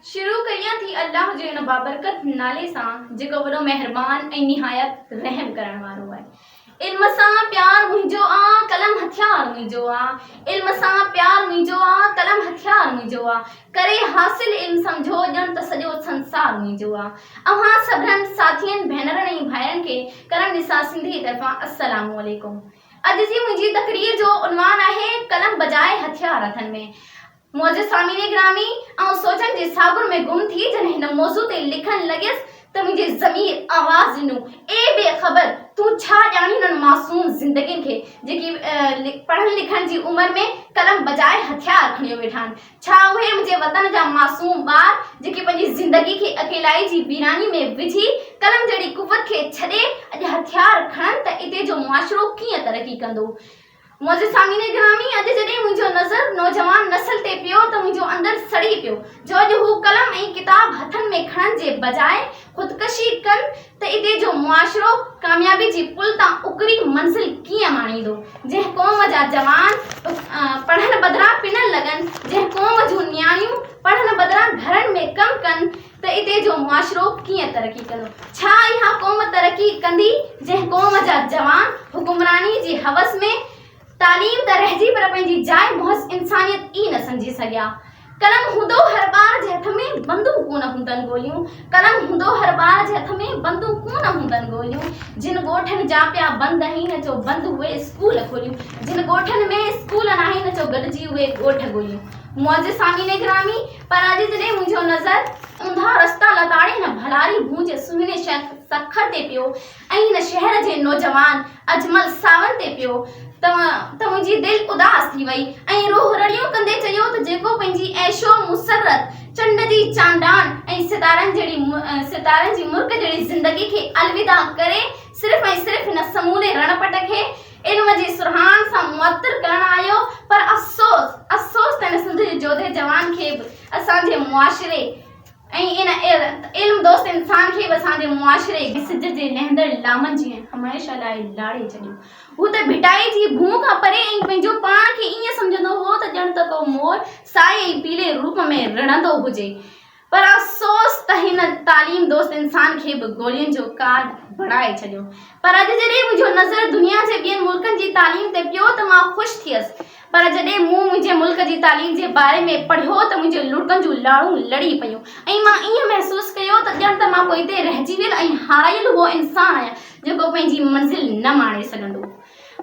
شروع ڪريان ٿي الله جي ان بابرڪت نالي سان جيڪو وڏو مهربان ۽ نهايت رحم ڪرڻ وارو آهي. علم سان پيار منهنجو آ قلم هٿيار منهنجو آ علم سان پيار منهنجو آ قلم هٿيار منهنجو آ ڪري حاصل علم سمجهو ڄڻ ته سڄو سنسار منهنجو آ اوهان سڀنن ساٿين ڀينرن ۽ ڀائرن کي ڪرم نساء سنڌي طرفان السلام عليڪم اڄ جي منهنجي تقرير جو عنوان آهي قلم بجاء هٿيار هٿن ۾ معزز سامعين گرامي، آئون سوچن جي ساگر ۾ گم ٿي جڏهن هن موضوع تي لکڻ لڳيس ته منهنجي ضمير آواز ڏنو، اي بي خبر! تون ڇا ڄاڻين انهن معصوم زندگين کي، جيڪي پڙهڻ لکڻ جي عمر ۾ قلم بجاء هٿيار کڻيو ويٺا آهن؟ ڇا اهي منهنجي وطن جا معصوم ٻار، جيڪي پنهنجي زندگي کي اڪيلائي جي ويراني ۾ وجهي، قلم جهڙي قوت کي ڇڏي اڄ هٿيار کڻن ته اتي جو معاشرو ڪيئن ترقي ڪندو؟ معزز سامعين گرامي، اڄ جڏهن منهنجو نظر نوجوان نسل تي پيو ته منهنجو اندر سڙي پيو جو اڄ هو قلم ۽ ڪتاب هٿن ۾ کڻڻ جي بجاء خودڪشي ڪن ته اتي جو معاشرو ڪاميابي جي پل تان اڪري منزل ڪيئن ماڻيندو؟ جنهن قوم جا جوان پڙهڻ بدران پنڻ لڳن، جنهن قوم جون نياڻيون پڙهڻ بدران گهرن ۾ ڪم ڪن، ته اتي جو معاشرو ڪيئن ترقي ڪندو؟ ڇا اها قوم ترقي ڪندي جنهن قوم جا جوان حڪمراني جي حوس ۾ تعليم ته رهجي پر پنهنجي جاء محض انسانيت ئي نه سمجهي سگهيا. قلم هوندو هر ٻار جي هٿ ۾ بندوقون نه هوندن گوليون قلم هوندو هر ٻار جي هٿ ۾ بندوقون نه هوندن گوليون جن ڳوٺن جا پيا بند آهن اچو بند اهي اسڪول کوليون جن ڳوٺن ۾ اسڪول ناهن اچو گڏجي اهي ڳوٺ ڳوليون معزز سامعين گرامي پر اڄ جڏهن منهنجو نظر اونڌا رستا لتاڙي هن ڀلاري ڀونء جي سهڻي شهر سکر تي پيو ۽ هن شهر جي نوجوان اجمل ساوند تي پيو ته ته منهنجي دل اداس ٿي وئي ۽ روح رڙيون ڪندي چيو ته جيڪو پنهنجي عيش و مسرت، چنڊ جي چانڊاڻ ۽ ستارن جهڙي ستارن جي مرڪ جهڙي زندگي کي الوداع ڪري صرف ۽ صرف هن سموري رڻ پٽ کي علم جي سرهاڻ سان معطر ڪرڻ آيو پر افسوس افسوس ته هن سنڌ جي جوڌي جوان کي به اسان جي معاشري ۽ ان علم دوست انسان کي به اسان جي معاشري سج جي لهندڙ لامن جيان هميشه لاء لاڙي ڇڏيو. هو ته ڀٽائي جي ڀونء کان پري ۽ پنهنجو پاڻ کي ائين سمجهندو هو ته ڄڻ ته ڪو مور سائي ۽ پيلي روپ ۾ رڙندو هجي. پر افسوس ته هن تعليم دوست انسان کي به گولين جو ڪارڊ بڻائي ڇڏيو. پر اڄ جڏهن منهنجو نظر دنيا جي ٻين ملڪن جي تعليم تي پيو ته مان خوش ٿيس. پر جڏهن مون منهنجي ملڪ جي تعليم جي باري ۾ پڙهيو ته منهنجي لڙڪن جون لاڙون لڙي پيون ۽ مان ائين محسوس ڪيو ته ڄڻ ته مان پوئتي رهجي ويل ۽ هارايل اهو انسان آهيان جيڪو پنهنجي منزل نه ماڻي سگهندو.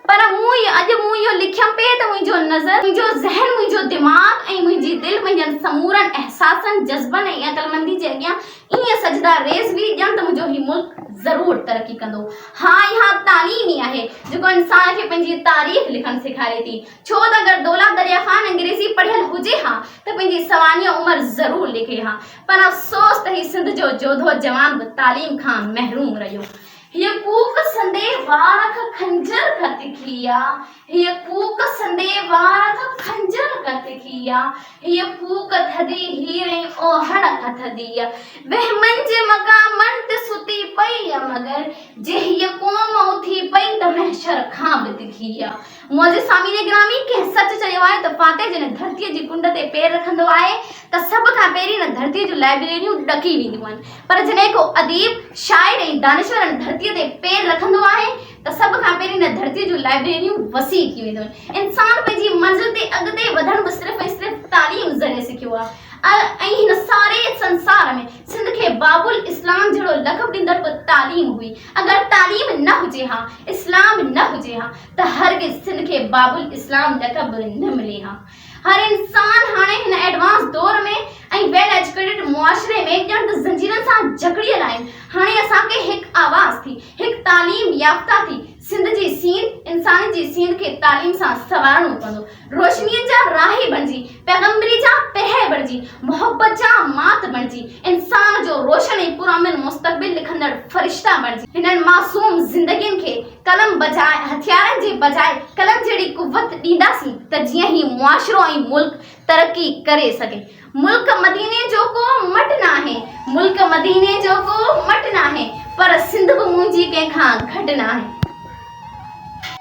پر مون اهو اڄ مون اهو لکيم پئي ته منهنجو نظر، منهنجو ذهن، منهنجو دماغ ۽ منهنجي دل منهنجن سمورن احساسن، جذبن ۽ عقلمندي جي اڳيان ائين سجده ريز هئي ڄڻ ته منهنجو هي ملڪ ضرور ترقي ڪندو. ها اها تعليم ئي آهي جيڪو انسان کي پنهنجي تاريخ لکڻ سيکاري ٿي. ڇو ته اگر دولهه دريا خان انگريزي پڙهيل هجي ها ته پنهنجي سوانح عمر ضرور لکي ها. پر افسوس ته هي سنڌ جو جوڌو جوان به تعليم کان محروم رهيو. هيء ڪوڪ سندي وار کان خنجر کان تکي آ هيء ڪوڪ سندي وار کان خنجر کان تکي آ هيء ڪوڪ ٿڌي هير ۽ اوهڻ کان ٿڌي آ وهمن جي مقامن تي ستي پئي آ مگر جي هيء قوم اٿي پئي ته محشر کان به تکي آ معزز سامعين گرامي ڪنهن سچ چيو آهي ته فاتح جڏهن ڌرتيء جي ڪنڊ تي پير رکندو آهي ته سڀ کان پهرين ان ڌرتيء جون لائبريريون ڏڪي وينديون آهن پر جڏهن ڪو اديب، شاعر ۽ دانشور ان ڌرتيء تي پير رکندو آهي ته سڀ کان پهرين ان ڌرتيء جون لائبريريون وسيع ٿي وينديون آهن. انسان پنهنجي منزل تي اڳتي وڌڻ به صرف ۽ صرف تعليم ذريعي سکيو آهي ۽ هن ساري سنسار ۾ سنڌ کي باب الاسلام جهڙو لقب ڏيندڙ به تعليم هئي. اگر تعليم نه هجي ها، اسلام نه هجي ها ته هرگز سنڌ کي باب الاسلام لقب نه ملي ها. هر انسان هاڻي هن ايڊوانس دور ۾ ۽ ويل ايجوڪيٽيڊ معاشري ۾ ڄڻ ته زنجيرن سان جڪڙيل آهن. هاڻي اسان کي هڪ آواز ٿي، هڪ تعليم يافته ٿي سنڌ جي سينڌ، انسانيت جي سينڌ کي تعليم سان سنوارڻو پوندو. روشنين جا راهي بڻجي، پيغمبري جا پرهه بڻجي، محبت جا مات بڻجي، انسان جو روشن ۽ پرامن مستقبل لکندڙ فرشتا بڻجي، هنن معصوم زندگين کي قلم بجاء هٿيارن جي بجاء قلم جهڙي قوت ڏينداسين ته جيئن هي معاشرو ۽ ملڪ ترقي ڪري سگهي. ملڪ مديني جو ڪو مٽ ناهي، ملڪ مديني جو ڪو مٽ ناهي، پر سنڌ به منهنجي ڪنهن کان گهٽ ناهي.